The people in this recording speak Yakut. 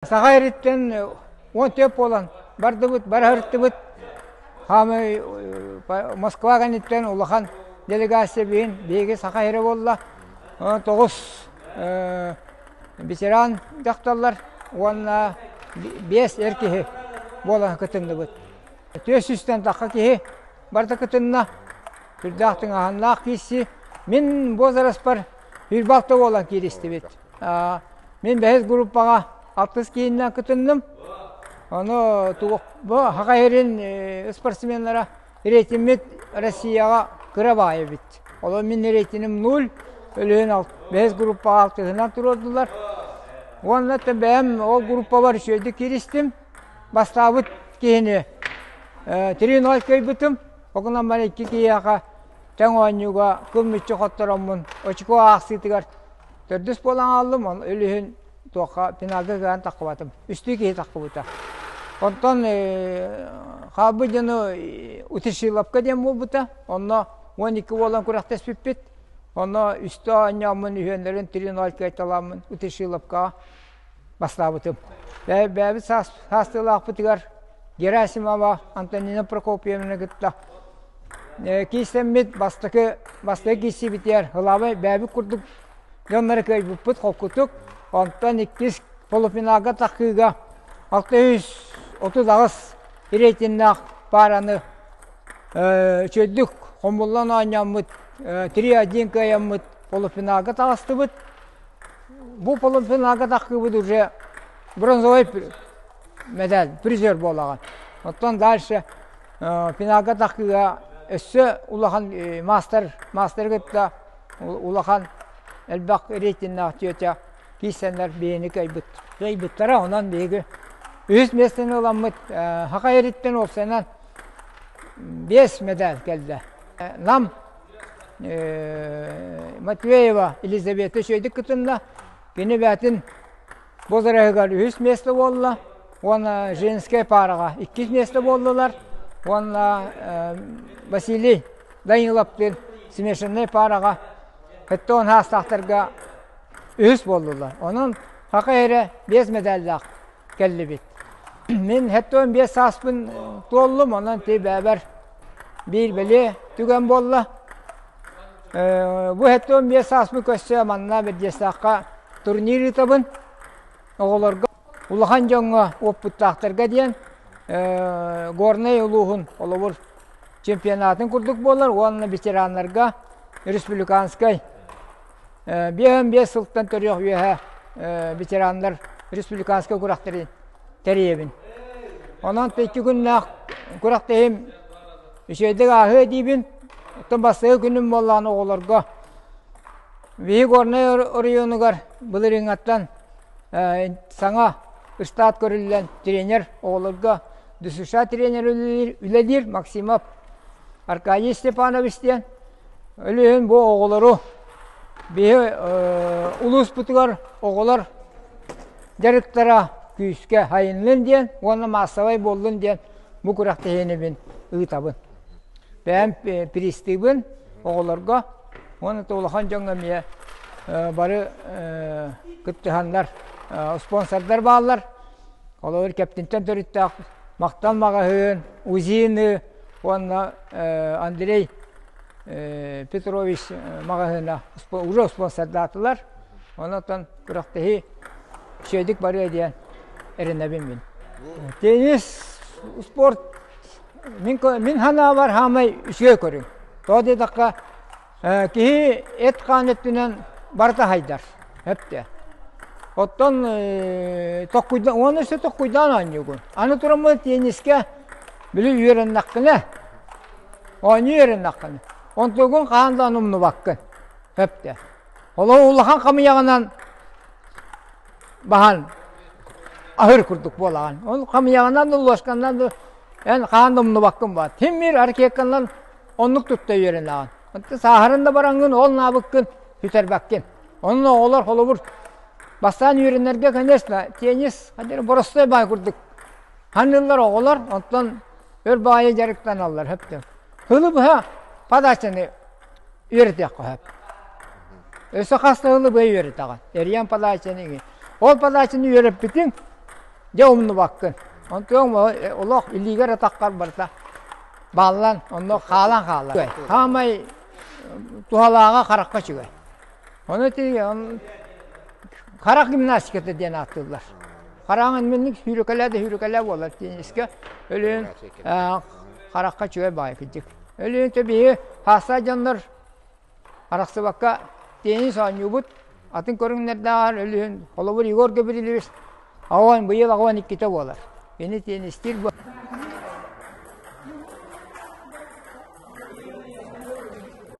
Саха эриттэн 14 буолан бардыбыт, бараһыртыбыт. Хаамай Москва кэнниттэн улахан делегация биһин биһиги саха эрэ буолла. Тоҕус ветеран дьахталлар уонна биэс эр киһи буолан кытынныбыт. 400-тэн тахха киһи барыта кытынна. Сүрдээх тыҥааһыннаах киирсии. Мин возраспар 26 буолан кииристибит. Мин бэһис группаҕа алтыс киининэн кытынным. Ону бу Саха сирин спортсменнара рейтингмит Россияҕа кыра баай эбит. Олор мин рейтингим нуль, өлүһүн бэһис группаҕа алтыһынан туруордулар. Уонна бэйэм ол группабар үчүгэйдик кииристим. Бастаабыт киһини 3-0 кыайбытым. Ол гынан баран икки киһиэхэ тэҥ оонньууга кыл мүччү хоттороммун очко аахсыытыгар Төрдүс буолан хааллым, ол үһүн туохха финалга кыайан таххыбатым. Үстүү киһи таххыбыта. Онтон хаалбыт дьону Утешиловка диэн буолбута. Онно 12 буолан күрэхтэспиппит. Онно үстэ оонньооммун үһүөннэрин 3-0 кыайталааммын Утешиловкаҕа бастаабытым. Бэйэбит саастыылаахпытыгар Герасимова Антонина Прокопьевна кытта киирсэммит бастакы бастакы киирсибитигэр ылаабай бэйэбит курдук дьоннору кыайбыппыт холкутук. Онтон иккис полуфиналга таххыыга 638 рейтиннээх паараны үчүгэйдик хомуллан оонньооммут 3-1 кыайаммыт полуфиналга таҕыстыбыт. Бу полуфиналга таххыыбыт уже бронзовай медаль, призер буолаҕын. Оттон дальше финалга таххыыга өссө улахан маастар, маастары кытта улахан элбэх рейтиннээх тетя киирсэннэр биһини кыайбыт, кыайбыттара. Онон биһиги үһүс миэстэни ыламмыт Саха эриттэн уопсайынан биэс медаль кэллэ. Нам Матвеева Елизавета үчүгэйдик кытынна. Кини бээтин возраһыгар үһүс миэстэ буолла уонна женскэй паараҕа иккис миэстэ буоллулар уонна Василий Даниловтыын смешаннай паараҕа 70 саастаахтарга үһүс буоллулар. Онон Саха эрэ биэс медаллаах кэллибит. Мин 75 сааспын туоллум, онон ти бэбэр биир бэлиэ түгэн буолла. Бу 75 сааспын көрсө манна Бэрдиэстэххэ турнир ыытабын. Оҕолорго, улахан дьоҥҥо, уоппуттаахтарга диэн Горнай улууһун холобур чемпионатын курдук буолар уонна ветераннарга республиканскай 55 сылтан төрүөх үөһэ ветераннар республиканскай күрэхтэрин тэрийэбин. Онон икки күннээх күрэхтэһиим үчүгэйдик ааһыа диибин. Оттон бастакы күнүм буоллаҕына оҕолорго биһи Горнай оройуонугар былырыыҥҥаттан саҥа штат көрүллэн тренер оҕолорго ДСШ тренер үлэлиир Максимов Аркадий Степанович диэн. Өлүһүн бу оҕолору биһи улууспутугар оҕолор дьарыктара күүскэ хайыннын диэн уонна маассабай буоллун диэн бу күрэхтэһиини мин ыытабын. Бэйэм пристыыбын оҕолорго уонна улахан дьоҥҥо эмиэ бары кыттыһаннар спонсордар бааллар. Холобур Кэптинтэн төрүттээх Махтал маҕаһыын, УЗИны уонна Андрей Петрович маҕаһыына уже спонсордаатылар. Онон күрэхтэһии үчүгэйдик барыа диэн эрэнэбин мин. Теннис спорт мин, мин санаабар хаамай үчүгэй көрүҥ. Тоҕо диэтэххэ киһи эт-хаан өттүнэн барыта хайдар. Эптэ. Оттон токкуйда уонна өссө токкуйдаан оонньуугун. Аны тураммын теннискэ били үөрэннэххинэ, оонньуу үөрэннэххинэ, онтугун хаһан да умнубаккын. Эптэ. Олох улахан хамыйаҕынан баһан аһыр курдук буолаҕын. Ол хамыйаҕынан да ложканан да эн хаһан да умнубаккын баар. Ким биир ракетканан оннук тутта үөрэнэҕин. Онтон сааһыран да бараҥҥын ол наабыккын сүтэрбэккин. Онно оҕолор холобур бастаан үөрэнэргэ, конечно, теннис боростуой баай курдук ханныллар оҕолор, онтон өр баайы дьарыктаналлар сөптөөх. Сылы быһа подачаны үөрэтиэххэ сөп. Өссө хас да сылы быһа үөрэтэҕин. Эрийэн подачаны Ол подачаны үөрэппитиҥ. Дьэ умнубаккын. Онтуоҥ олох илиигэр атаххар барыта бааллан, онно хаалан хаалар. Хаамай туһалааҕа харахха үчүгэй. Ону ити харах гимнастиката диэн ааттыыллар. Хараҥын минник сүүрүкэлээ да сүүрүкэлээ буолар теннискэ өлүөн харахха үчүгэй баҕайы кырдьык. Өлүөн биһи хаасса дьоннор арахсыбакка теннис оонньуубут. Атын көрүҥнэрдээҕэр өлүөн холобур Егор Гаврильевич аҕан быйыл аҕан иккитэ буолар. Кини теннистиир.